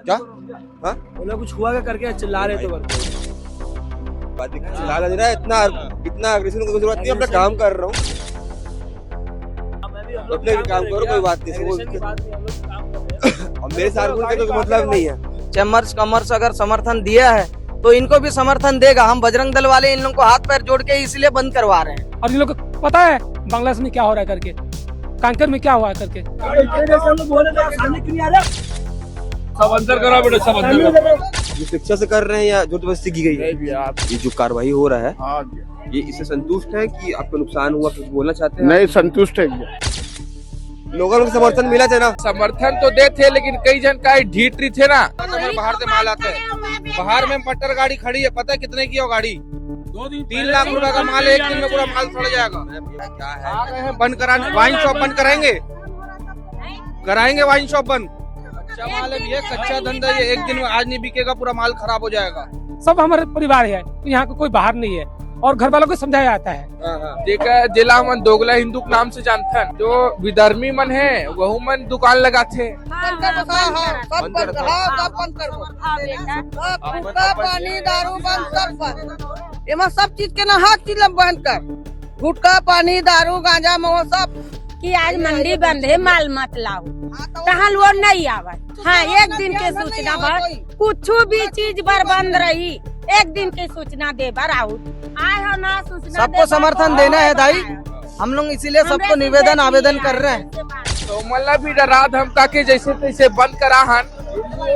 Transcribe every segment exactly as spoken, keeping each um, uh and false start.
क्या? हाँ? वो लोग कुछ हुआ क्या करके चिल्ला रहे थे। बात भी चिल्ला नहीं रहा है, इतना, इतना एग्रेसिव होने की जरूरत नहीं है, अपना काम कर रहा हूँ। अपने भी काम करो, कोई बात नहीं। और मेरे से आर्गुमेंट करने का मतलब नहीं है। चैम्बर्स कॉमर्स अगर समर्थन दिया है तो इनको भी समर्थन देगा। हम बजरंग दल वाले इन लोगों को हाथ पैर जोड़ के इसलिए बंद करवा रहे हैं। और इन लोगों को पता है बांग्लादेश में क्या हो रहा है करके, कांकेर में क्या हुआ है करके। सब अंदर करा बेटा, सब अंदर करा। ये स्वेच्छा से कर रहे हैं या जबरदस्ती की गई है? नहीं भैया, आप ये जो कार्रवाई हो रहा है, हाँ भैया। ये इससे संतुष्ट है कि आपको नुकसान हुआ, कुछ बोलना चाहते हैं? नहीं, संतुष्ट है भैया। लोगन को समर्थन मिला थे ना? समर्थन तो दे थे, लेकिन कई जन का ढीठ रही थे ना। बाहर से माल आता है, बाहर में मटर गाड़ी खड़ी है, पता है कितने की हो गाड़ी? तीन लाख रुपए का माल है, एक दिन में पूरा माल सड़ जाएगा। क्या है? आ गए हैं बंद कराने, वाइन शॉप बंद कराएंगे, कराएंगे वाइन शॉप बंद। कच्चा माल है भैया, कच्चा धंधा, ये एक दिन में आज नहीं बिकेगा, पूरा माल खराब हो जाएगा। सब हमारे परिवार है, तो यहाँ को कोई बाहर नहीं है और घर वालों को समझाया जाता है। हाँ, हाँ। जेकर, जेला हमन दोगला हिंदू के नाम से जानथन, जो विधर्मी मन है, वहू मन दुकान लगाथे। हाँ, बंद कर, हाँ, बंद हाँ, कर। सब बंद, हाँ, सब बंद कर दो। हाँ, बेटा। सब गुटखा, पानी, दारू बंद, सब बंद। एमा सब चीज के ना, हर चीज ला बंद कर। गुटखा, पानी, दारू, गांजा, महुआ, सब। कि आज मंडी बंद है, माल मत लाओ। हाँ, तो तहन वो नहीं आवे। हाँ, एक दिन के सूचना बर, कुछ भी चीज बर बंद रही, एक दिन के सूचना दे बर आऊ। आए हो ना सूचना सबको दे बर, समर्थन देना है दाई। हम लोग इसीलिए हमरे सबको निवेदन, आवेदन कर रहे हैं। तो मतलब भी डरात हम काके जैसे तैसे बंद करा हन,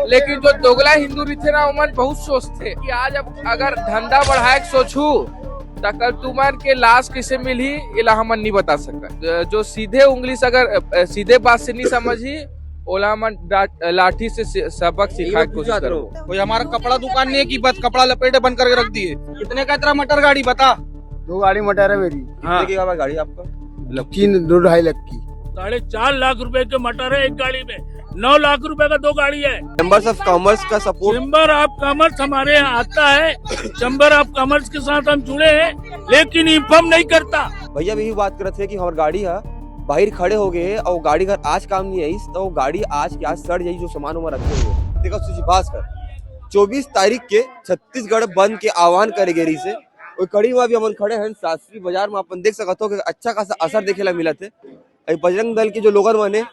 लेकिन जो दोगला हिंदू रहिथे ना, ओमन बहुत सोचथे कि आज अब अगर धंधा बढ़ाए के सोचहू, त कल तुमन के लाश कैसे मिलही, एला हमन नहीं बता सकत। जो सीधे उंगली से अगर, अ, सीधे बात से नहीं समझही, ओला हमन डा-, लाठी से सि-, सबक सिखाए के कोशिश करो। कोई हमारा कपड़ा दुकान नहीं है कि बस कपड़ा लपेटे बंद करके रख दिए। कितने का तेरा मटर गाड़ी बता? दो गाड़ी मटर है मेरी। हाँ। कितने की गाड़ी आपका? तीन, दो ढाई लाख की। साढ़े चार लाख रुपए के मटर है एक गाड़ी में, नौ लाख रुपए का दो गाड़ी है। चैम्बर्स ऑफ कॉमर्स का सपोर्ट। चैम्बर ऑफ कॉमर्स हमारे यहाँ आता है, चैम्बर ऑफ कॉमर्स के साथ हम जुड़े हैं, लेकिन इन्फॉर्म नहीं करता। भैया भी यही बात करत हे कि हमार गाड़ी है बाहर खड़े हो गए और गाड़ी घर आज काम नहीं आई, तो गाड़ी आज के आज सड़ जाई, जो सामान उमान रखे हुए। देखो सुभाष कर चौबीस तारीख के छत्तीसगढ़ बंद के आह्वान करे गए रही से। ओई कड़ी में अभी हमन खड़े हैं शास्त्री बाजार में, अपन देख सकत हो कि अच्छा खासा असर देखे ला मिलत हे। अभी बजरंग दल के जो लोगन मन हे,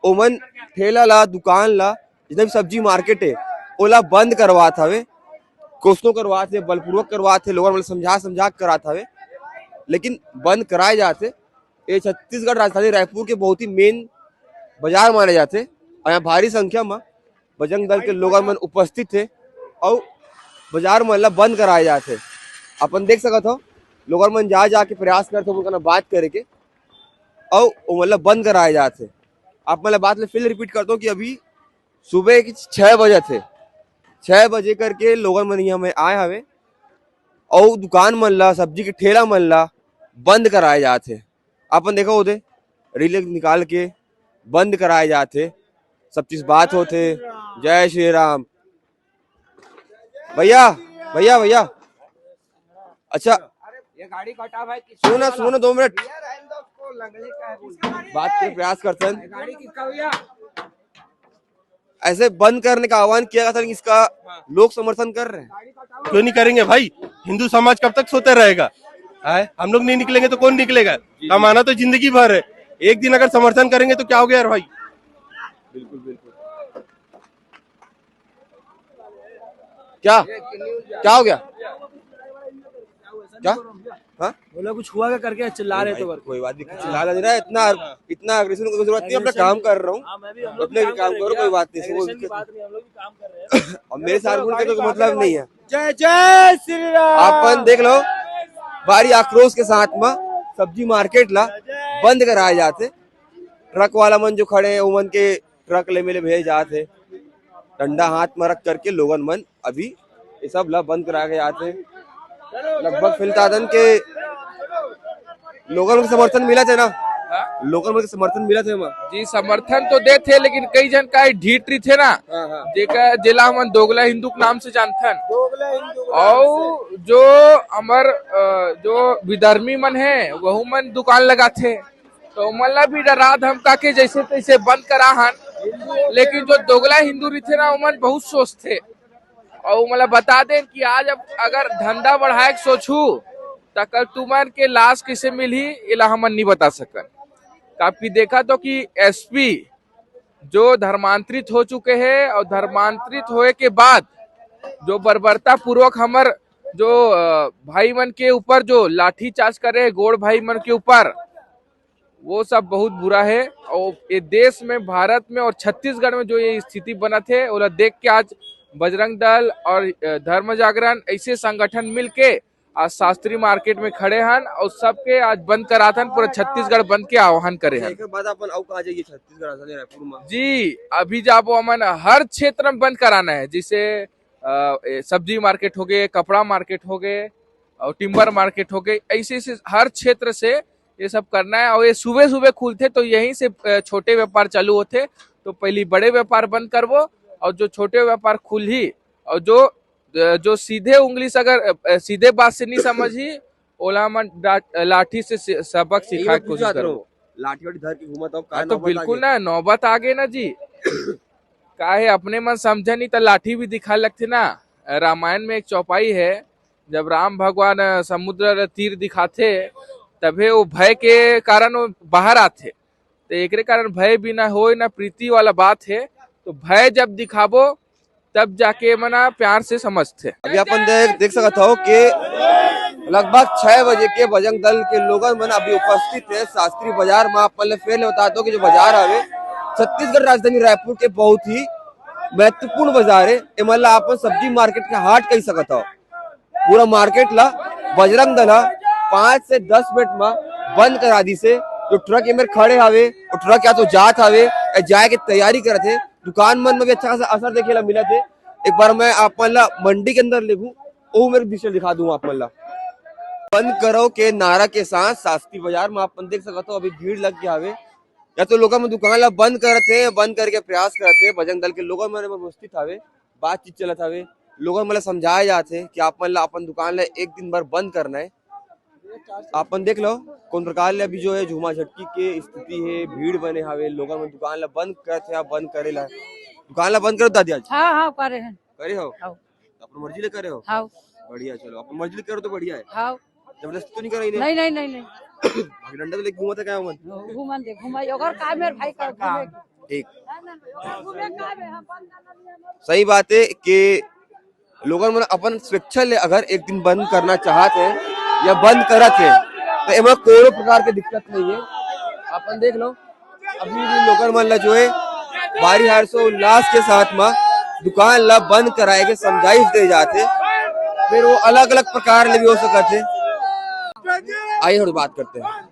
ओमन ठेला ला, दुकान ला, जितना भी सब्जी मार्केट हे, ओला बंद करवात हवे, कोसनो करवात हे, बलपूर्वक करवात हे, लोगन मन ला समझा समझा के करात हवे, लेकिन बंद कराए जात हे। ये छत्तीसगढ़ राजधानी रायपुर के बहुत ही मेन बाजार माने जाथे और यहाँ भारी संख्या में बजरंग दल के लोगन मन उपस्थित हे और बाजार मन ला बंद कराए जात हे। अपन देख सकत हो, लोगन मन जा जाके प्रयास करथे उनका ना बात करे के और वो मन ला बंद कराए जात हे। आप मन ला बात ले फिर रिपीट करता हूँ कि अभी सुबह के छह बजे थे, छह बजे करके लोगन मन यहाँ में आए हवे और दुकान मन ला, सब्जी के ठेला मन ला बंद कराए जात हे। अपन देखो ओदे रील निकाल के बंद कराए जात हे, सब चीज बात होत हे। जय श्री राम। भैया, भैया, भैया, अच्छा, ये गाड़ी कटा भाई, किसी सुनो ना, वाला? सुनो ना, दो मिनट। भैया, रहने दो उसको, लंगड़ी का है बोल। बात के प्रयास करते हैं। गाड़ी किसका भैया? ऐसे बंद करने का आह्वान किया गया था, लेकिन इसका लोग समर्थन कर रहे हैं। क्यों नहीं करेंगे भाई? हिंदू समाज कब तक सोते रहेगा? आए? हम लोग नहीं निकलेंगे तो कौन निकलेगा? कमाना तो जिंदगी भर है, एक दिन अगर समर्थन करेंगे तो क्या हो गया यार भाई? बिल्कुल, बिल्कुल। क्या, क्या हो गया? क्या? हाँ? वो लोग कुछ हुआ क्या करके चिल्ला रहे थे। कोई बात नहीं, चिल्ला नहीं रहा है, इतना, इतना एग्रेसिव होने की जरूरत नहीं है, अपना काम कर रहा हूँ। हाँ, मैं भी, हम लोग अपने भी काम करो, कोई बात नहीं। और मेरे से आर्गुमेंट करने का मतलब नहीं है। जय जय श्री राम। अपन देख लो, भारी आक्रोश के साथ में सब्जी मार्केट ला बंद कराए जाते। ट्रक वाला मन जो खड़े हैं, उमन के ट्रक ले मेले भेजे जात हे, डंडा हाथ में रख करके लोगन मन अभी ये सब ला बंद करा के जात हे। लगभग फिलतादन के लोगन के समर्थन मिलत हे ना? हाँ? लोगन मन के समर्थन मिलत हे एमा? जी, समर्थन तो देत हे, लेकिन कई जन का ढीठ रहिथे ना, हाँ, हाँ। जेकर, जेला हमन दोगला हिंदू के नाम से जानथन। दोगला हिंदू के नाम से। और जो हमर, अ, जो विधर्मी मन हे, वहू मन दुकान लगाथे। तो ओमन ला भी डरा धमका के जैसे तैसे बंद करा हन। लेकिन जो दोगला हिंदू रहिथे ना, ओमन बहुत सोचथे। अउ मोला बता देन कि आज अब अगर धंधा बढ़ाए के सोचहू, त कल तुमन के लाश कइसे मिलही, एला हमन नहीं बता सकन। काफी देखा तो कि एसपी जो धर्मांतरित हो चुके हैं, और धर्मांतरित होए के बाद जो बर्बरता पूर्वक हमर जो, अ, भाई मन के ऊपर जो लाठी चार्ज करे हैं, गोंड़ भाई मन के ऊपर, वो सब बहुत बुरा है। और ये देश में, भारत में और छत्तीसगढ़ में जो ये स्थिति बनत है, ओला देख के आज बजरंग दल और, अ, धर्म जागरण ऐसे संगठन मिल के आज शास्त्री मार्केट में खड़े हन और सबके आज बंद करात हन, पूरा छत्तीसगढ़ बंद के आह्वान करे हन। एकर बाद अपन अउ कहाँ जाइए? छत्तीसगढ़, राजधानी रायपुर में? जी, अभी जाबो हमन, हर क्षेत्र में बंद कराना है, जैसे, अ, ए, सब्जी मार्केट हो गए, कपड़ा मार्केट हो गए और टिम्बर मार्केट हो गए, ऐसे ऐसे हर क्षेत्र से ये सब करना है। और ये सुबह सुबह खुलथे तो यहीं से, अ, छोटे व्यापार चालू होथे, तो पहली बड़े व्यापार बंद करबो और जो छोटे व्यापार खुलही और जो, अ, जो सीधे उंगली से अगर, अ, सीधे बात से नहीं समझही, ओला हमन डा-, लाठी से सि-, सबक सिखाए के कोशिश करबो। लाठी वाठी धर के घूमत हो, का हाँ, तो नौबत आ बिल्कुल गई? ना, नौबत आ गई ना जी। काहे अपने मन समझे नहीं त लाठी भी दिखाए लगथे ना। रामायण में एक चौपाई है, जब राम भगवान, अ, समुद्र ल तीर दिखाथे, तभे वो भय के कारण वो बाहर आथे। तो एकरे कारण भय भी ना होए, ना प्रीति वाला बात है। तो भय जब दिखाबो, तब जाके मना प्यार से समझथे। अभी अपन देख, देख सकत हो कि लगभग छह बजे के बजरंग दल के लोगन मन अभी उपस्थित है शास्त्री बाजार में। आप मन ल फेर ले बता दो कि जो बाजार हवे छत्तीसगढ़ राजधानी रायपुर के बहुत ही महत्वपूर्ण बाजार है। एमन ला अपन सब्जी मार्केट के हाट कह सकत हो। पूरा मार्केट ला बजरंग दल हा पाँच से दस मिनट में बंद करा दिसे। जो ट्रक एमेर खड़े हवे, वो ट्रक या तो जात हवे या जाए के तैयारी करत हे। दुकान मन में भी अच्छा खासा असर देखे ला मिलत हे। एक बार मैं आप मन ला मंडी के अंदर ले घूम, ओ मेरे दृश्य दिखा दूं आप मन ला। बंद करो के नारा के साथ शास्त्री बाजार में आप मन देख सकत हो, अभी भीड़ लग गया हवे। या तो लोगन मन दुकान ला बंद करत हे, बंद करे के प्रयास करत हे, बजरंग दल के लोगन मन उपस्थित हवे, बातचीत चलत हवे, लोगन मन ला समझाए जात हे कि आप मन ला अपन दुकान ला एक दिन भर बंद करना है। आप मन देख लो कौन प्रकार ले अभी जो है झूमा झटकी के स्थिति है, भीड़ बने हवे, लोगन मन दुकान ला बंद करत हे, बंद करे ला, दुकान ला बंद करो दादी आज। हाँ, हाँ, करे हैं। करे हो? हाँ। अपन मर्जी ले करे हो? हाँ। बढ़िया, चलो अपन मर्जी ले करो तो बढ़िया है। हाँ। जबरदस्ती तो नहीं कराई ने? नहीं, नहीं, नहीं, नहीं। भाई डंडा तो लेके घूमत हे क्या मन? घूमन दे, घूमा, ओकर काम है भाई का घूमे के। ठीक। घूमे का है, हम बंद कर दिया। सही बात है कि लोगन मन अपन स्वेच्छा ले अगर एक दिन बंद करना चाहत हे या बंद करत हे, तो एमा कोनो प्रकार के दिक्कत नहीं है। अपन देख लो, अभी भी लोगन मन ला जो है भारी हर्षोल्लास के साथ में दुकान ला बंद कराए के समझाइश दे जात हे। फिर वो अलग-अलग प्रकार ले भी हो सकत हे। आइए थोड़ी बात करते हैं।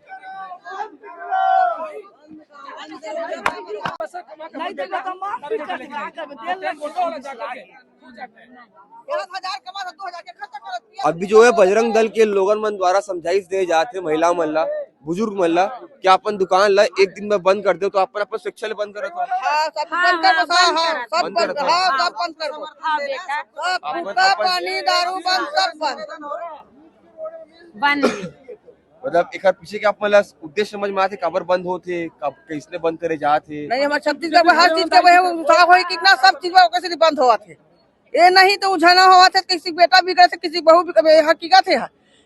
अभी जो है बजरंग दल के लोगन मन द्वारा समझाइश दे जात हे महिला मन ला, बुजुर्ग मन ला, कि अपन दुकान ला एक दिन में बंद कर दे, तो अपन अपन स्वेच्छा ले बंद करत हो। हाँ, सब हाँ, बंद कर हाँ, दो, हाँ, बंद हाँ, कर सब बंद बंद, कर दो। हाँ, सब बंद कर दो। हाँ, बेटा। सब अपन गुटखा, अपन पानी, दारू बंद, सब बंद। बंद। मतलब एकर पीछे के आप मन ला उद्देश्य समझ में आथे, काबर बंद होथे, कब, कइसने बंद करे जात हे? नहीं, हमर छत्तीसगढ़ में हर चीज के वही उत्साह होई कि ना, सब चीज में ओकर से बंद होवत हे। ये नहीं तो उझाना होवत हे, किसी बेटा बिगड़त हे, किसी बहू बिगड़त हे, हकीकत हे।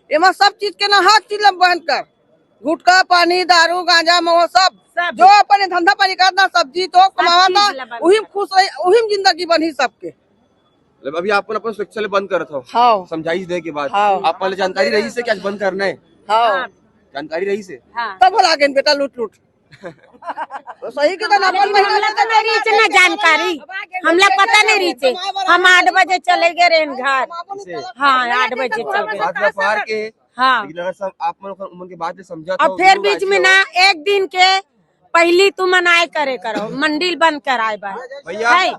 एमा सब चीज के ना, हर चीज ला बंद कर, गुटखा, पानी, दारू, गांजा, महुआ, सब। सब। जो अपन धंधा पानी करत ना, सब्जी तो सब कमावत चीज ना, ला बंद उही में कर। खुश रही, उही में जिंदगी बनही सबके। मतलब अभी आप अपन, अपन स्वेच्छा ले बंद करत हो? हाँ। समझाइश दे के बाद? हाँ। आप पहले जानकारी रही से कि आज बंद करना है? हाँ। हाँ। जानकारी रही से? हाँ। तब बोला गेन बेटा लूट लूट। तो सही के तो ना अरे, बोल रहे हमला तो नहीं रही से ना जानकारी, हमला पता नहीं रही से। हम आठ बजे चले गए रहे घर। इसे हाँ, आठ बजे चले गए। बात व्यापार के। हाँ। लेकिन अगर सब आप मन, उमन के बात ले समझा अब तो फिर उमन बीच में ना एक दिन के पहली तुमन आए करे करो, मंडी बंद कराए बर। भैया, है?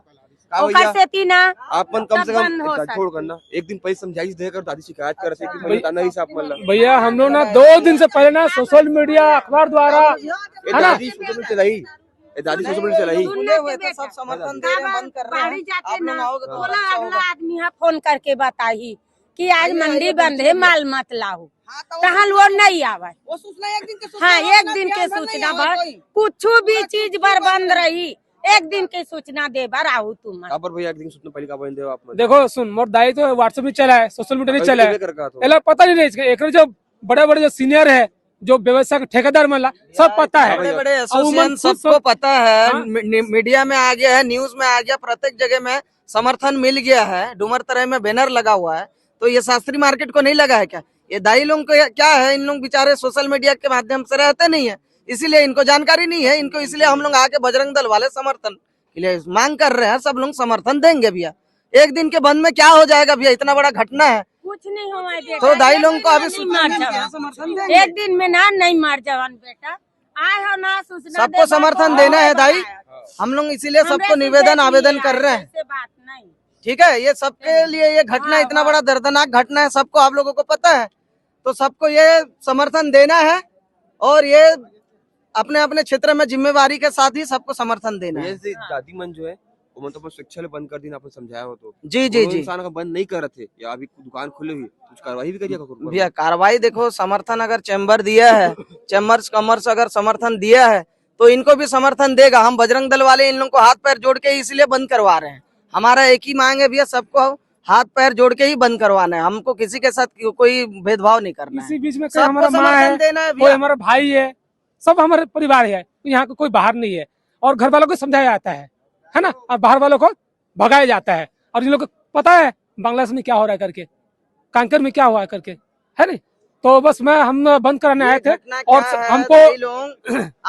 का ओकर भैया? सेती ना आप मन कम से तब कम बंद हो एक, सकती। छोड़ करना, एक दिन पहले समझाइश दे कर दादी शिकायत कर सकती, मैं बताना ही साहब मन ला। भैया, हम लोग ना दो दिन से पहले ना सोशल मीडिया, अखबार द्वारा, ये है ना? दादी सोशल मीडिया चलाई, ये दादी सोशल मीडिया चलाई। सुनने हुए तो सब समर्थन दे रहे हैं, बंद कर रहे हैं। बाहरी जाते आप लोग ना, आओगे तो बोला अच्छा अगला होगा। आदमी है, फोन करके बताई कि आज मंडी बंद है, माल मत लाओ। हाँ, तो तहन वो नहीं आवे। वो सूचना एक दिन के सूचना हाँ, हो, एक ना दिन के सूचना भर। कुछ भी चीज बर बंद रही, एक दिन के सूचना दे बर आहू तुमन। काबर भैया, एक दिन सूचना पहले काबर नहीं देवा आप मन? देखो सुन, मोर दाई तो WhatsApp नहीं चलाय, सोशल मीडिया नहीं चलाय। एला पता नहीं रहे, एकरे जो बड़े बड़े जो सीनियर है, जो व्यवसाय के ठेकेदार मन ला, सब पता है। बड़े बड़े एसोसिएशन, सबको पता है। मीडिया में आ गया है, न्यूज में आ गया, प्रत्येक जगह में समर्थन मिल गया है। डूमरतराई में बैनर लगा हुआ है, तो ये शास्त्री मार्केट को नहीं लगा है क्या? ये दाई लोग को क्या है, इन लोग बेचारे सोशल मीडिया के माध्यम से रहते नहीं है, इसीलिए इनको जानकारी नहीं है। इनको इसलिए हम लोग आके बजरंग दल वाले समर्थन के लिए मांग कर रहे हैं। सब लोग समर्थन देंगे भैया। एक दिन के बंद में क्या हो जाएगा भैया, इतना बड़ा घटना है। कुछ नहीं हुआ है बेटा, तो दाई लोग को अभी नहीं मार जावा। एक दिन में ना नहीं मार जावन बेटा, आए हो ना सूचना, सबको समर्थन देना है दाई। हम लोग इसीलिए सबको निवेदन आवेदन कर रहे हैं। ठीक है, ये सबके लिए ये घटना इतना बड़ा दर्दनाक घटना है, सबको, आप लोगों को पता है, तो सबको ये समर्थन देना है और ये अपने अपने क्षेत्र में जिम्मेवारी के साथ ही सबको समर्थन देना है। दादी मन जो है, वो मतलब शिक्षा ले बंद कर दिन, आपने समझाया हो तो। जी जी जी। इंसान अगर बंद नहीं करत हे या अभी दुकान खुले हुई, कुछ कार्रवाई भी करिएगा? भैया, कार्रवाई देखो, समर्थन अगर चैम्बर दिया है, चैम्बर्स कॉमर्स अगर समर्थन दिया है, तो इनको भी समर्थन देगा। हम बजरंग दल वाले इन लोगों को हाथ पैर जोड़ के इसलिए बंद करवा रहे हैं। हमारा एक ही मांग है भैया, सबको हाथ पैर जोड़ के ही बंद करवाना है। हमको किसी के साथ कोई भेदभाव नहीं करना है। इसी बीच में कोई हमारा माँ है, कोई हमारा भाई है, सब हमारे परिवार है, तो यहाँ का कोई बाहर नहीं है। और घर वालों को समझाया जाता है, है ना, और बाहर वालों को भगाया जाता है। और इन लोगों को पता है बांग्लादेश में क्या हो रहा है करके, कांकेर में क्या हुआ है करके, है नहीं? तो बस मैं, हम बंद कराने आए थे। और हमको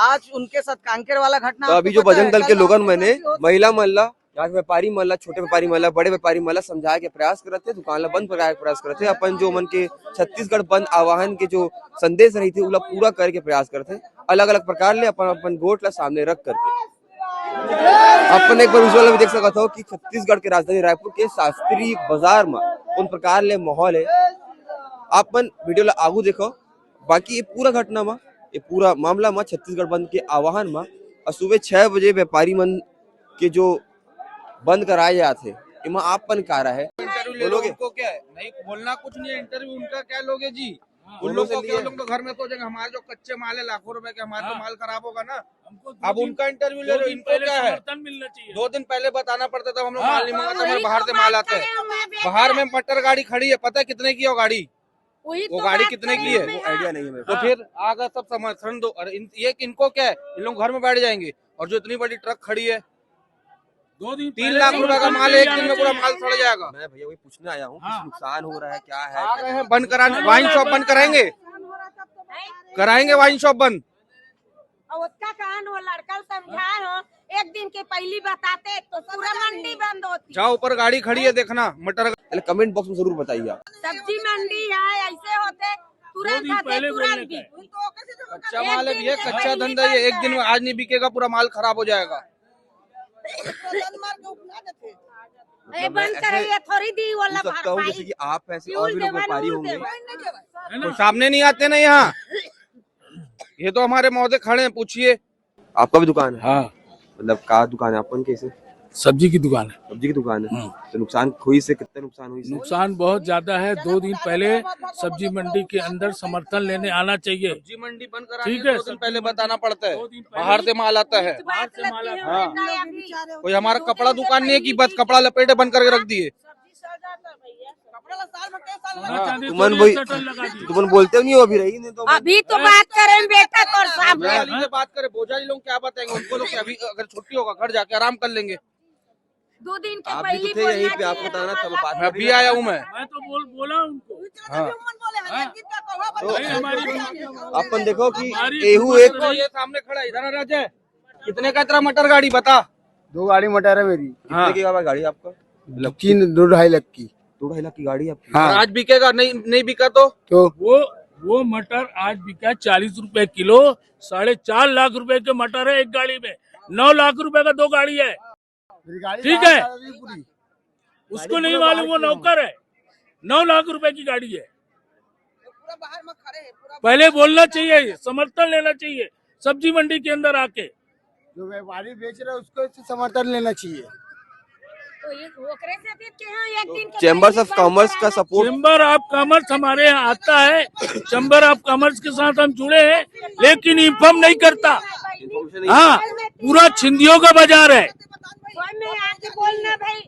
आज उनके साथ कांकेर वाला घटना, तो अभी जो बजरंग दल के लोगन मन हे, महिला मन ला, यहाँ के व्यापारी मन ला, छोटे व्यापारी मन ला, बड़े व्यापारी मन ला समझाए के प्रयास करत हे, दुकान ला बंद कराए के प्रयास करत हे, अपन जो मन के छत्तीसगढ़ बंद आह्वान के जो संदेश रही थे, उला पूरा करे के प्रयास करत हे, अलग-अलग प्रकार ले अपन, अपन गोठ ला सामने रख करके। अपन एक बार विजुअल में देख सकत हो कि छत्तीसगढ़ के राजधानी रायपुर के शास्त्री बाजार में कौन प्रकार ले माहौल है। आप मन वीडियो ला आगू देखो, बाकी ये पूरा घटना में, ये पूरा मामला में, छत्तीसगढ़ बंद के आह्वान में, और सुबह छह बजे व्यापारी मन के जो बंद कराए जात हे, एमा आप मन का राय है? इंटरव्यू ले लो, बोलोगे? उनको क्या है? नहीं, बोलना कुछ नहीं है, इंटरव्यू उनका क्या लोगे जी? हाँ। उन लोग को क्या, उन लोग तो घर में सो जाएंगे। हमारे जो कच्चे माल है लाखों रुपए के, हमारे तो माल खराब होगा ना। अब उनका इंटरव्यू ले लो, इनको क्या है? दो दिन पहले बताना पड़ता था, हम लोग माल नहीं मंगाते, हमारे बाहर से माल आता है। बाहर में मटर गाड़ी खड़ी है, पता है कितने की है वो गाड़ी? वो गाड़ी कितने की है? वो आइडिया नहीं है मेरे को। तो फिर आगे सब समर्थन दो। और इन, ये इनको क्या है, इन लोग घर में बैठ जाएंगे। और जो इतनी बड़ी ट्रक खड़ी है, दो दिन, तीन लाख रुपए का माल है, एक दिन में पूरा माल सड़ जाएगा। मैं भैया वही पूछने आया हूँ, कुछ नुकसान हो रहा है, क्या है? आ रहे हैं बंद कराने, वाइन शॉप बंद कराएंगे, कराएंगे वाइन शॉप बंद। और उसका कहन वो लड़का समझाए हो, एक दिन के पहली बताते तो पूरा मंडी बंद होती। जाओ, ऊपर गाड़ी खड़ी है, देखना मटर। पहले कमेंट बॉक्स में जरूर बताइए आप। सब्जी मंडी है, ऐसे होते तुरंत आते, तुरंत भी। कच्चा माल है भैया, कच्चा धंधा ये, एक दिन में आज नहीं बिकेगा, पूरा माल खराब हो जाएगा। ए, बंद करे, ये थोड़ी दी वाला भरपाई। कि आप ऐसे और भी लोग व्यापारी होंगे। कोई सामने नहीं आते ना यहाँ। ये तो हमारे महोदय खड़े हैं, पूछिए। आपका भी दुकान है? हाँ। मतलब, का दुकान है आपन? कैसे? सब्जी की दुकान है। सब्जी की दुकान है। हम्म। तो नुकसान हुई से, कितना नुकसान हुई से? नुकसान बहुत ज्यादा है। दो दिन पहले सब्जी मंडी के अंदर समर्थन लेने आना चाहिए। सब्जी मंडी बंद करानी है, ठीक है, दो दिन पहले बताना पड़ता है। बाहर से माल आता है। बाहर से माल आता है। हाँ। कोई हमारा कपड़ा दुकान नहीं है कि बस कपड़ा लपेटे बंद करके रख दिए। हाँ, तुमन बोलते नहीं हो, अभी रही नहीं तो। अभी तो बात करें बेटा, तोर सामने। बोझा वाली से बात करें, बोझा वाली लोग क्या बताएंगे उनको, लोग कि अभी अगर छुट्टी होगा घर जाके आराम कर लेंगे। दो दिन के आप भी तो थे यहीं पे, आपको बताना था, बात मैं अभी आया हूँ मैं। मैं तो बोल, बोला उनको। हाँ। अपन देखो कि एहू एक, ये सामने खड़ा, इधर आ राजा। कितने का तेरा मटर गाड़ी बता? दो गाड़ी मटर है मेरी। कितने की गाड़ी आपका? तीन, दो ढाई लाख की। दो ढाई लाख की गाड़ी आपकी? हाँ। और आज बिकेगा नहीं, नहीं बिका तो? तो? वो, वो मटर आज बिका चालीस रुपए किलो, साढ़े चार लाख रुपए के मटर है एक गाड़ी में, नौ लाख रुपए का दो गाड़ी है। मेरी गाड़ी ठीक है। उसको नहीं मालूम, वो नौकर है, नौ लाख रुपए की गाड़ी है। पहले बोलना चाहिए, समर्थन लेना चाहिए सब्जी मंडी के अंदर आके। जो व्यापारी बेच रहे हैं, उसको समर्थन लेना चाहिए। तो ये ओकरे से फिर के हाँ, एक दिन के चैम्बर्स ऑफ कॉमर्स का सपोर्ट। चैम्बर ऑफ कॉमर्स हमारे यहाँ आता है, चैम्बर ऑफ कॉमर्स के साथ हम जुड़े हैं, लेकिन इन्फॉर्म नहीं करता। हाँ, पूरा छिंदियों का बाजार है। कोई में आके बोलना भाई।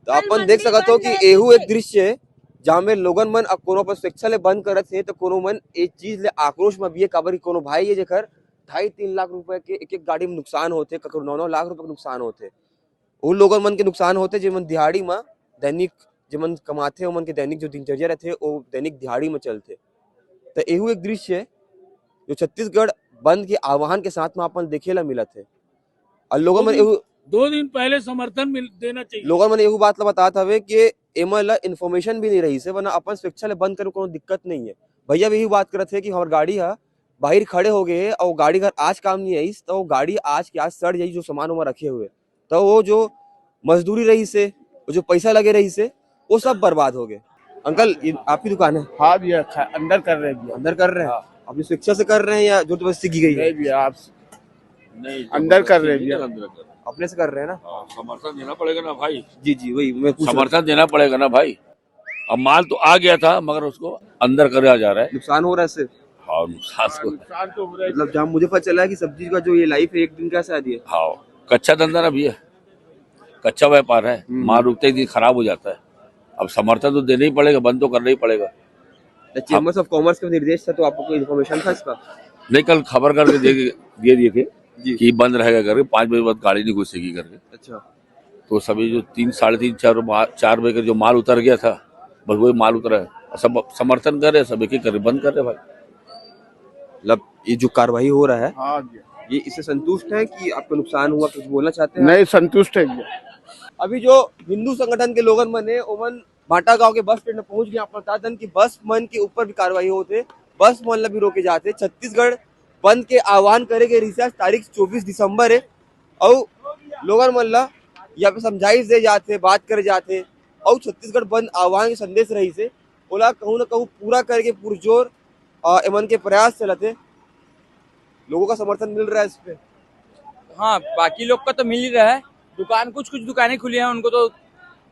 तो अपन देख सकत हो कि एहू एक दृश्य है, जहाँ में लोगन मन अब कोनो अपन स्वेच्छा ले बंद करत हे, तो कोनो मन ए चीज ले आक्रोश में भी है, काबर कि कोनो भाई है जेकर ढाई तीन लाख रुपए के एक एक गाड़ी में नुकसान होते, ककरो नौ नौ लाख रुपए के नुकसान होते। उन लोगन मन के नुकसान होते जेमन दिहाड़ी में दैनिक, जेमन कमाथे, ओमन के दैनिक जो दिनचर्या रहते, वो दैनिक दिहाड़ी में चलते। तो एहू एक दृश्य है जो छत्तीसगढ़ बंद के आह्वान के साथ में अपन देखे ला मिलत है। और लोगों में एहू दो दिन पहले समर्थन मिल देना चाहिए। लोगन मन एहू बात ला बतात हवे कि एमन ला इन्फॉर्मेशन भी नहीं रही से, वरना अपन स्वेच्छा ले बंद करे कोनो दिक्कत नहीं है। भैया भी यही बात करत है कि हमार गाड़ी हा बाहर खड़े हो गए है और गाड़ी घर आज काम नहीं आईस, तो वो गाड़ी आज के आज सड़ जाई जो सामान वहाँ रखे हुए। तो वो जो मजदूरी रही से, वो जो पैसा लगे रही से, वो सब बर्बाद हो गए। अंकल, ये आपकी दुकान है? हाँ भैया, खा- अंदर कर रहे हैं भैया। अंदर कर रहे हैं? अपनी स्वेच्छा से कर रहे हैं या जबरदस्ती की गई है? नहीं भैया, आप नहीं, अंदर कर रहे हैं नहीं, भैया। अंदर कर। अपने से कर रहे हैं ना? हाँ, समर्थन देना पड़ेगा ना भाई। जी जी, वही मैं पूछ रहा समर्थन देना पड़ेगा ना भाई। अब माल तो आ गया था, मगर उसको अंदर करा जा रहा है। नुकसान हो रहा है सिर्फ? हाँ, नुकसान तो नुकसान तो हो रहा है। मतलब जहाँ मुझे पता चला कि सब्जी का जो ये लाइफ है एक दिन का शादी है। हाँ, कच्चा धंधा ना भैया, कच्चा व्यापार है। हम्म। माल रुकते ही दिन खराब हो जाता है। अब समर्थन तो देना ही पड़ेगा, बंद तो करना ही पड़ेगा। चेम्बर्स ऑफ कॉमर्स का निर्देश था, तो आपको कोई इन्फॉर्मेशन था इसका? नहीं, कल खबर करके दे दिए थे जी। कि बंद रहेगा करके, पाँच बजे बाद गाड़ी नहीं घुसेगी करके। अच्छा। तो सभी जो तीन, साढ़े तीन, चार मा- चार बजे का जो माल उतर गया था, बस वही माल उतरा है। सब समर्थन कर रहे हैं, सब एक एक करके बंद कर रहे हैं भाई। मतलब ये जो कार्रवाई हो रहा है, हाँ भैया। ये इससे संतुष्ट है कि आपको नुकसान हुआ, कुछ बोलना चाहते हैं? नहीं, संतुष्ट है भैया। अभी जो हिंदू संगठन के लोगन मन है, ओमन भाटा गांव के बस स्टैंड में पहुंच गए। आप बता दें कि बस मन के ऊपर भी कार्रवाई होते, बस मन ला भी रोके जाते। छत्तीसगढ़ बंद के आह्वान करे गए रिहिस, आज तारीख चौबीस दिसंबर है, और लोगन मन ला यहाँ पे समझाइश दे जाते, बात करे जाते, और छत्तीसगढ़ बंद आह्वान के संदेश रहिस हे, ओला कहूँ ना कहूँ पूरा करके पुरजोर अ, एमन के प्रयास चलत हे। लोगों का समर्थन मिल रहा है इस पे? हाँ, बाकी लोग का तो मिल ही रहा है। दुकान, कुछ कुछ दुकानें खुली हैं, उनको तो,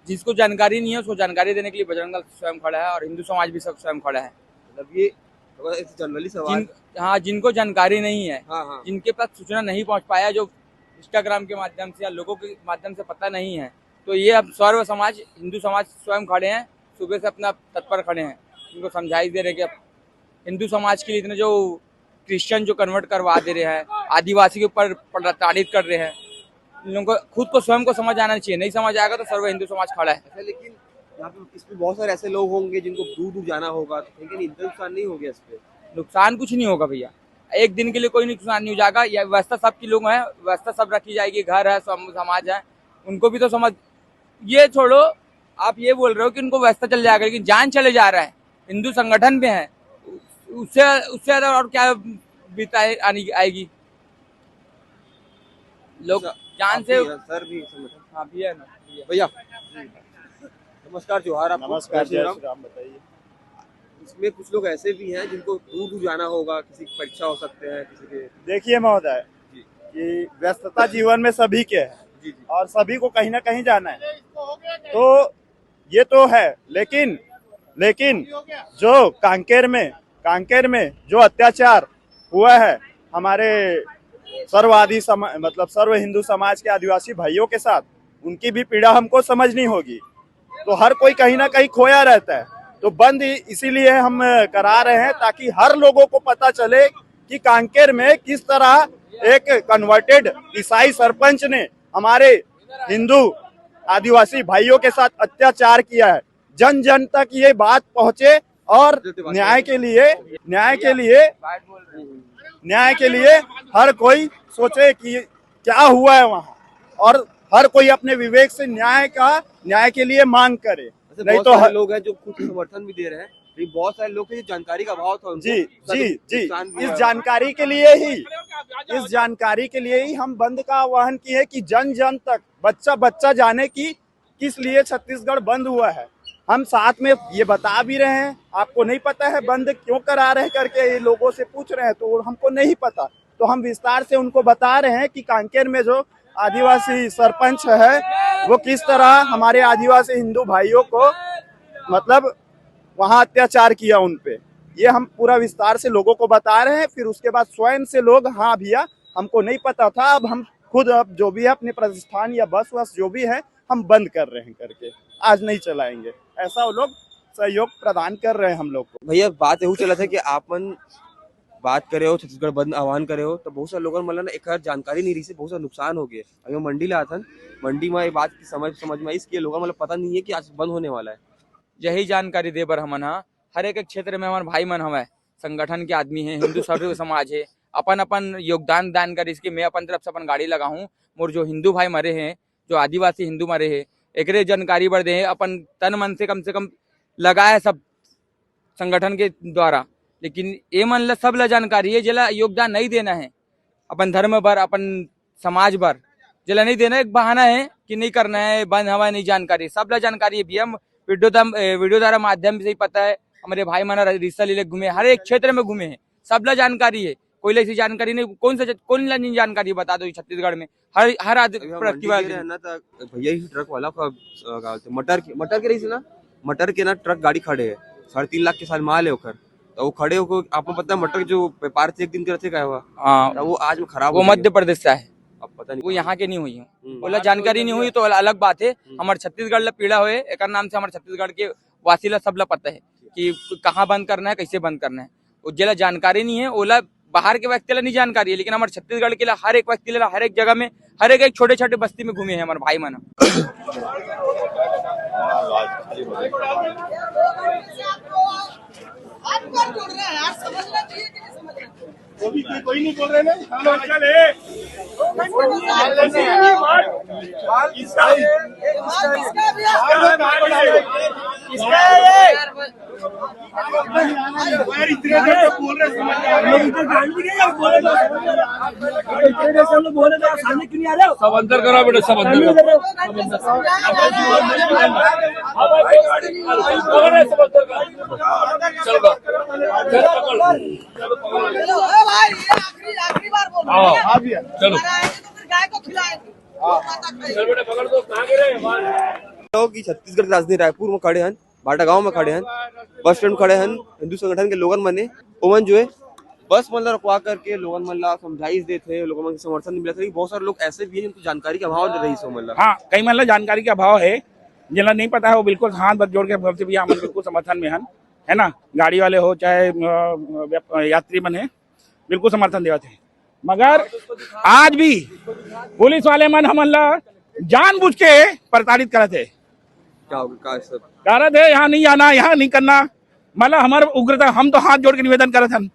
जिसको जानकारी नहीं है, उसको जानकारी देने के लिए बजरंग दल स्वयं खड़ा है और हिंदू समाज भी सब स्वयं खड़ा है। मतलब ये थोड़ा एक जनरली सवाल। जिन हाँ, जिनको जानकारी नहीं है, हाँ हाँ। जिनके पास सूचना नहीं पहुंच पाया, जो इंस्टाग्राम के माध्यम से या लोगों के माध्यम से पता नहीं है, तो ये अब सर्व समाज, हिंदू समाज स्वयं खड़े हैं, सुबह से अपना तत्पर खड़े हैं, उनको समझाइश दे रहे हैं कि अब हिंदू समाज के लिए इतने जो क्रिश्चियन जो कन्वर्ट करवा दे रहे हैं, आदिवासी के ऊपर प्रताड़ित कर रहे हैं, इन लोगों को खुद को, स्वयं को समझ आना चाहिए। नहीं समझ आएगा तो सर्व हिंदू समाज खड़ा है। अच्छा, लेकिन यहाँ पे इसमें बहुत सारे ऐसे लोग होंगे जिनको दूर दूर जाना होगा, तो कहीं कहीं इनका नुकसान नहीं हो गया इस पे? नुकसान कुछ नहीं होगा भैया, एक दिन के लिए कोई नुकसान नहीं हो जाएगा। या व्यवस्था सबकी लोग हैं, व्यवस्था सब रखी जाएगी, घर है, सम, समाज है, उनको भी तो समझ, ये छोड़ो, आप ये बोल रहे हो कि उनको व्यवस्था चल जाएगा, लेकिन जान चले जा रहा है, हिंदू संगठन में है, उससे, उससे ज्यादा और क्या बीता आनी आएगी? लोग अच्छा, जान आप से भी हैं, सर भी संगठन। हाँ भैया ना, भैया। भैया, नमस्कार, जोहार आपको। नमस्कार, जय श्री जय राम। श्री राम। बताइए। इसमें कुछ लोग ऐसे भी हैं जिनको दूर दूर जाना होगा, किसी की परीक्षा हो सकते हैं, किसी के देखिए महोदय, जी। कि व्यस्तता जीवन में सभी के है जी जी। और सभी को कहीं ना कहीं जाना है, तो ये तो है, लेकिन लेकिन जो कांकेर में कांकेर में जो अत्याचार हुआ है हमारे सर्व आदि समा, मतलब सर्व हिंदू समाज के आदिवासी भाइयों के साथ, उनकी भी पीड़ा हमको समझनी होगी। तो हर कोई कहीं ना कहीं खोया रहता है। तो बंद इ- इसीलिए हम करा रहे हैं, ताकि हर लोगों को पता चले कि कांकेर में किस तरह एक कन्वर्टेड ईसाई सरपंच ने हमारे हिंदू आदिवासी भाइयों के साथ अत्याचार किया है। जन जन तक ये बात पहुंचे और न्याय के लिए, न्याय के लिए, न्याय के लिए हर कोई सोचे कि क्या हुआ है वहाँ, और हर कोई अपने विवेक से न्याय का, न्याय के लिए मांग करे। ऐसे नहीं बहुत तो सारे हर- लोग हैं जो खुद समर्थन भी दे रहे हैं, लेकिन बहुत सारे लोग हैं जो जानकारी का अभाव था उनको, जी, उसका जी, जो जी। नुकसान भी इस हुआ। जानकारी के लिए ही, इस जानकारी के लिए ही हम बंद का आह्वान किए कि जन जन तक, बच्चा बच्चा जाने कि किस लिए छत्तीसगढ़ बंद हुआ है। हम साथ में ये बता भी रहे हैं, आपको नहीं पता है बंद क्यों करा रहे करके ये लोगों से पूछ रहे हैं, तो हमको नहीं पता। तो हम विस्तार से उनको बता रहे हैं कि कांकेर में जो आदिवासी सरपंच है, वो किस तरह हमारे आदिवासी हिंदू भाइयों को, मतलब, वहाँ अत्याचार किया उन पे। ये हम पूरा विस्तार से लोगों को बता रहे हैं। फिर उसके बाद स्वयं से लोग, हाँ भैया, हमको नहीं पता था। अब हम खुद, अब जो भी है अपने प्रतिष्ठान या बस वस जो भी है, हम बंद कर रहे हैं करके, आज नहीं चलाएंगे, ऐसा वो लोग सहयोग प्रदान कर रहे हैं हम लोग को। भैया, बात एहू चलत हे कि आप मन बात करे हो, छत्तीसगढ़ बंद आह्वान करे हो, तो बहुत सारे लोगन मन ल ना एकर जानकारी नहीं रहिस हे, बहुत सारा नुकसान हो गया। अभी हम मंडी ला आथन, मंडी में ये बात की समझ समझ में आइस कि लोगन मन ल पता नहीं है कि आज बंद होने वाला है। यही जानकारी दे बर हमन ह हर एक, एक क्षेत्र में हमर भाई मन हवय, संगठन के आदमी हे, हिंदू सर्व समाज हे, अपन अपन योगदान दान करिस कि मैं अपन तरफ से अपन गाड़ी लगाहूं, मोर जो हिंदू भाई मरे हे, जो आदिवासी हिंदू मरे हे, एकरे जानकारी बर दे हे, अपन तन मन से कम से कम लगाए सब संगठन के द्वारा। लेकिन ए मन ला, सब ला जानकारी हे, जेला योगदान नहीं देना है अपन धर्म बर, अपन समाज बर, जेला नहीं देना, एक बहाना है कि नहीं करना है, बंद हवा, नहीं जानकारी, सब ला जानकारी है भैया। वीडियो दम-, ए, वीडियो द्वारा माध्यम से ही पता है, हमारे भाई मन रिश्ता लीले घूमे, हर एक क्षेत्र में घूमे हैं, सब ला जानकारी है। कोई ला ऐसी जानकारी नहीं, कौन सा ज-, कौन ला नहीं जानकारी, बता दो, छत्तीसगढ़ में हर, हर आदमी अभी हम मंडी के रहे हैं ना, तो भैया ही ट्रक वाला का, अ, का बोलते, मटर के, मटर के रही थी ना, मटर के ना ट्रक गाड़ी खड़े है, साढ़े तीन लाख के साल माल है ओकर, तो वो खड़े होकर, आपको पता है मटर जो व्यापार से एक दिन के रहते का हुआ, हाँ। तो वो आज में खराब वो हो गया। मध्य प्रदेश से आए। अब पता नहीं वो कहाँ। यहाँ के नहीं हुई है। हम्म। ओला जानकारी नहीं हुई तो अलग बात है। हम्म। हमारे छत्तीसगढ़ ला पीड़ा होए, एकर नाम से हमारे छत्तीसगढ़ के वासी ला, सब ला पता है कि कहाँ बंद करना है, कैसे बंद करना है। वो जेला जानकारी नहीं है, ओला बाहर के व्यक्ति ला नहीं जानकारी है, लेकिन हमारे छत्तीसगढ़ के ला हर एक व्यक्ति ला, हर एक जगह में, हर एक, एक छोटे छोटे बस्ती में घूमे हैं हमारे भाई मन। कोई, कोई, कोई नहीं बोल रहे ना, चलो, चले। इसका, इसका, यार, इतने देर से बोल रहे, समझ में आ रहा है। इतने देर से हम लोग बोले तो सामने क्यों नहीं आ रहे हो? सब अंदर करो बेटा, सब अंदर करो। चल बा। चल पकड़। चलो, ए भाई, ये आखिरी, आखिरी बार बोल रहा हूँ। हाँ। चलो। गाय को खिलाएंगे। चल बेटा, पकड़ दो, कहाँ गिरे? लोग ई छत्तीसगढ़ के राजधानी रायपुर में खड़े हन, बाटा गांव में खड़े हन, बस स्टैंड खड़े हन, हिंदू संगठन के लोगन मन हे, ओमन जो है बस मन ला रुकवा करके लोगन मन ला समझाइश देत हे, लोगन मन के समर्थन मिलत हे। बहुत सारे लोग ऐसे भी हैं जिनको जानकारी के अभाव रहिस हे ओमन ला। हाँ, कई मन ला जानकारी के अभाव है, जिनला नहीं पता है, वो बिल्कुल हाथ जोड़ के बोलते, "भैया, हम बिल्कुल समर्थन में हन, है ना, गाड़ी वाले हो चाहे, अ, व्याप-, यात्री मन है, बिल्कुल समर्थन देवत है।" मगर आज भी पुलिस वाले मन हमन ला जानबूझ के प्रताड़ित करत है। क्या होगा, क्या है सर? करत है, यहाँ नहीं जाना, यहाँ नहीं करना, मतलब हमारे उग्रता, हम तो हाथ जोड़ के निवेदन करत हन,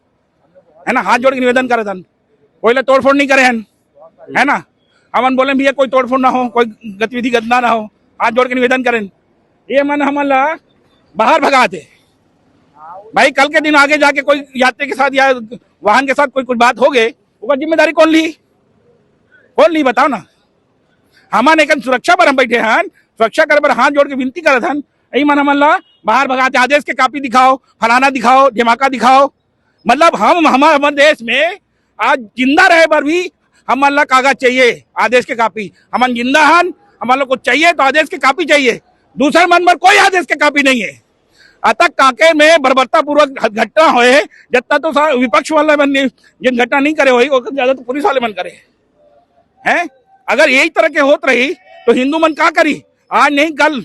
है ना, हाथ जोड़ के निवेदन करत हन, कोई ला तोड़फोड़ नहीं करे हन, है ना। हमन बोले, "भैया, कोई तोड़फोड़ ना हो, कोई गतिविधि गंदा ना हो," हाथ जोड़ के निवेदन करें। ये मन हमन ला बाहर भगाते। भाई, कल के दिन आगे जाके कोई यात्री के साथ या वाहन के साथ कोई कुछ बात हो गए, ओकर जिम्मेदारी कौन ली? कौन ली, बताओ ना। हमन एकन सुरक्षा बर हम बैठे हन, सुरक्षा करे बर हाथ जोड़ के विनती करत हन। यही मन हमन ला बाहर भगाते, आदेश के कॉपी दिखाओ, फलाना दिखाओ, धमाका दिखाओ। मतलब हम, हमारे, हमारे देश में आज जिंदा रहे बर भी हमन ला कागज चाहिए, आदेश के कॉपी। हमन जिंदा हन, हमन ला कुछ चाहिए तो आदेश के कॉपी चाहिए। दूसर मन बर कोई आदेश के कॉपी नहीं है। अतक कांकेर में बर्बरतापूर्वक घटना होए, जतना तो सा-, विपक्ष वाले मन ने जिन घटना नहीं करे होई, ओकर ज्यादा तो पुलिस वाले मन करे हैं। अगर यही तरह के होत रही तो हिंदू मन का करी? आज नहीं कल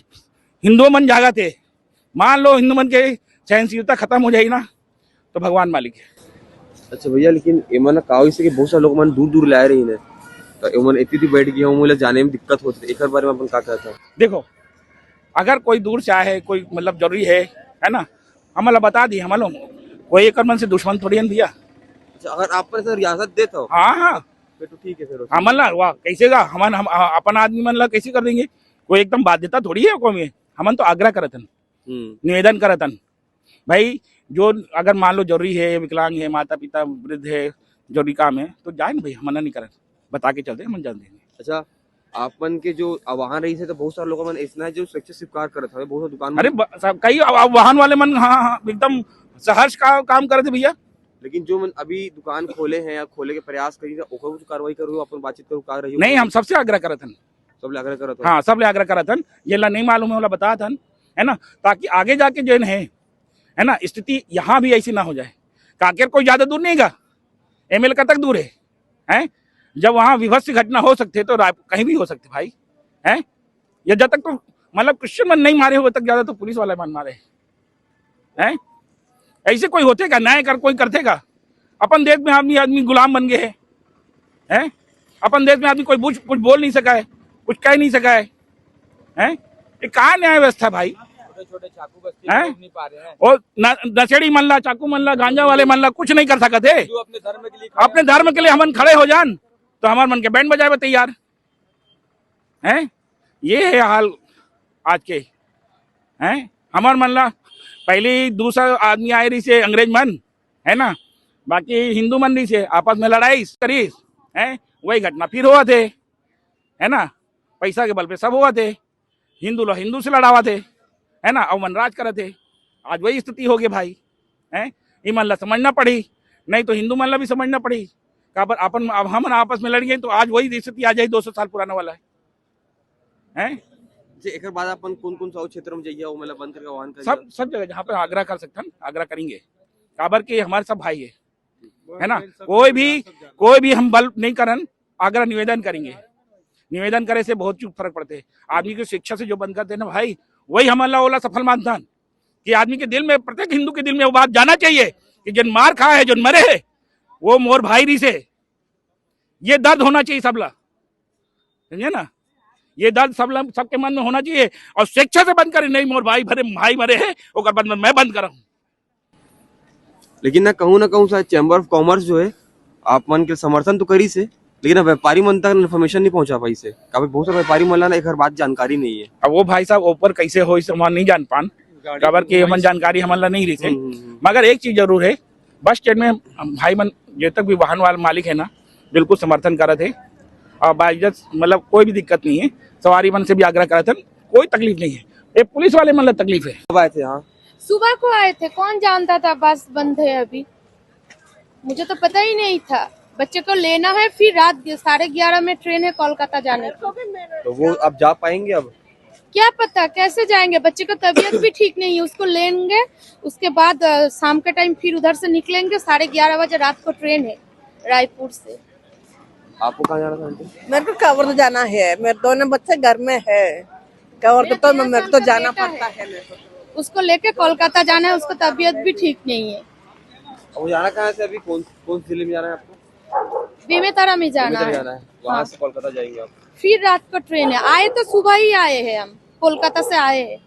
हिंदू मन जागत है। मान लो हिंदू मन के सहनशीलता खत्म हो जाई ना, तो भगवान मालिक है। अच्छा भैया, लेकिन एमन का होइस कि बहुत सारे लोग मन दूर दूर ले आए रही ने, तो एमन एती ती बैठ गए, ओमन ला जाने में दिक्कत होत रही, एकर बारे में अपन का कहता? देखो, अगर कोई दूर से आए है, कोई मतलब जरूरी है, है ना, हमन ला बता दी, हमन लोग कोई एकर मन से दुश्मन थोड़ी हन भैया। अच्छा, अगर आप पर से रियासत देत हो, हाँ, हाँ। फिर तो ठीक है, फिर हमन ला, वाह, कैसे गा, हमन, हम, आ, अपन आदमी मन ला कैसे कर देंगे? कोई एकदम बाध्यता थोड़ी है कोई में। हमन तो आग्रह करत हन, हम्म। निवेदन करत हन, भाई, जो अगर मान लो जरूरी है, विकलांग है, माता पिता वृद्ध है, जरूरी काम है, तो जाए ना भाई, हम मना नहीं करत, बता के चलते, हम जान देंगे। अच्छा, आप मन के जो आह्वान रही है, तो बहुत सारे लोग मन ऐसना है जो स्वेच्छा स्वीकार करत हवे, बहुत सारे दुकान अरे, ब-, सब, कई आ-, आह्वान वाले मन, हाँ, हाँ, एकदम सहर्ष का काम करत है भैया। लेकिन जो मन अभी दुकान खोले हैं या खोले के प्रयास करी, तो ओकर कुछ कार्रवाई करो, अपन बातचीत करो, का रही नहीं, हम सबसे आग्रह करत हन। सब ले आग्रह करत हो? हाँ, सब ले आग्रह करत हन, जेला नहीं मालूम है, ओला बतात हन, है ना, ताकि आगे जाके जो है, है ना, स्थिति यहाँ भी ऐसी ना हो जाए। कांकेर कोई ज्यादा दूर नहीं गा, एमएलए का तक दूर है, हैं? जब वहां विभत्स घटना हो सकते तो राय- कहीं भी हो सकते भाई, हैं? या जब तक तो मतलब क्रिश्चियन मन नहीं मारे हो, तब तक ज्यादा तो पुलिस वाले मन मारे हैं। ऐसे कोई होते का? न्याय कर कोई करते का? अपन देश में आदमी आदमी गुलाम बन गए हैं, हैं? अपन देश में आदमी कोई कुछ कुछ बोल नहीं सका है, कुछ कह नहीं सका है, हैं? ये कहाँ न्याय व्यवस्था भाई? छोटे छोटे चाकू बस्ती हैं? लोग नहीं पा रहे हैं। और न- नशेड़ी मन ला, चाकू मन ला, गांजा वाले मन ला कुछ नहीं कर सकते। हिंदू अपने धर्म के लिए खड़े अपने हैं। धर्म के लिए हमन खड़े हो जान तो हमार मन के बैंड बजाए बर तैयार हैं। ये है हाल आज के, हैं? हमार मन ला पहले ही दूसरा आदमी आए रही से अंग्रेज मन, है ना, बाकी हिंदू मन रही से आपस में लड़ाई करी, हैं? वही घटना फिर हुआ थे, है ना, पैसा के बल पे सब हुआ थे, हिंदू लोग हिंदू से लड़ावा थे, है ना, अउ मन राज करत थे। आज वही स्थिति हो गई भाई, हैं? ये मन ला समझना पड़ी, नहीं तो हिंदू मन ला भी समझना पड़ी। काबर अपन अब हमन आपस में लड़ गए तो आज वही स्थिति आ जाए दो सौ साल पुराना वाला है, हैं? जी, एकर बाद अपन कौन कौन सा क्षेत्र में जाइए वो मतलब बंद करके आह्वान करिए? सब सब जगह जहाँ पे आग्रह कर सकते हैं आग्रह करेंगे, काबर के हमारे सब भाई है, है ना? कोई भी कोई भी हम बल नहीं करन, आग्रह निवेदन करेंगे। निवेदन करे से बहुत चीज फर्क पड़ते हैं। आदमी को शिक्षा से जो बंद करते हैं ना भाई, वही हमारा ओला सफल मानता है कि आदमी के दिल में, प्रत्येक हिंदू के दिल में वो बात जाना चाहिए कि जन मार खाए है, जन मरे है, वो मोर भाई रही से। ये दर्द होना चाहिए सबला, समझे ना? ये दर्द सबला सबके मन में होना चाहिए। और शिक्षा से बंद करे, नहीं मोर भाई भरे भाई मरे है, ओकर बाद में मैं बंद करम। लेकिन ना कहूँ ना कहूँ शायद चैम्बर ऑफ कॉमर्स जो है आप मन के समर्थन तो करी से, लेकिन अब व्यापारी मन तक इन्फॉर्मेशन नहीं पहुंचा पाई से। काफी बहुत सारे व्यापारी मन ला ना एकर बात जानकारी नहीं है। अब वो भाई साहब ऊपर कैसे हो इस हम नहीं जान पान, काबर के हमन जानकारी हमन ला नहीं रही थे। मगर एक चीज जरूर है, बस स्टैंड में हम भाई मन जे तक भी वाहन वाला मालिक है ना, बिल्कुल समर्थन करत है। और बाइजस मतलब कोई भी दिक्कत नहीं है, सवारी मन से भी आग्रह करत है, कोई तकलीफ नहीं है। ये पुलिस वाले मन ला तकलीफ है। कब आए थे यहाँ? सुबह को आए थे, कौन जानता था बस बंद है अभी, मुझे तो पता ही नहीं था। बच्चे को लेना है, फिर रात साढ़े ग्यारह में ट्रेन है कोलकाता जाने की। तो वो आप जा पाएंगे अब? क्या पता कैसे जाएंगे, बच्चे का तबीयत भी ठीक नहीं है, उसको लेंगे, उसके बाद अ, शाम के टाइम फिर उधर से निकलेंगे। साढ़े ग्यारह बजे रात को ट्रेन है रायपुर से। आपको कहाँ जाना था आंटी? मेरे को कवर जाना है, मेरे दोनों बच्चे घर में है। कवर तो, तो मेरे तो जाना पड़ता है मेरे को। उसको लेके कोलकाता जाना है, उसको तबीयत भी ठीक नहीं है। अब वो जाना कहाँ से अभी? कौन कौन से जिले में जाना है आपको? बेमेतरा में जाना बेमेतरा है। जाना है, वहाँ से कोलकाता जाएंगे आप। फिर रात को ट्रेन है। आए तो सुबह ही आए हैं हम, कोलकाता से आए हैं।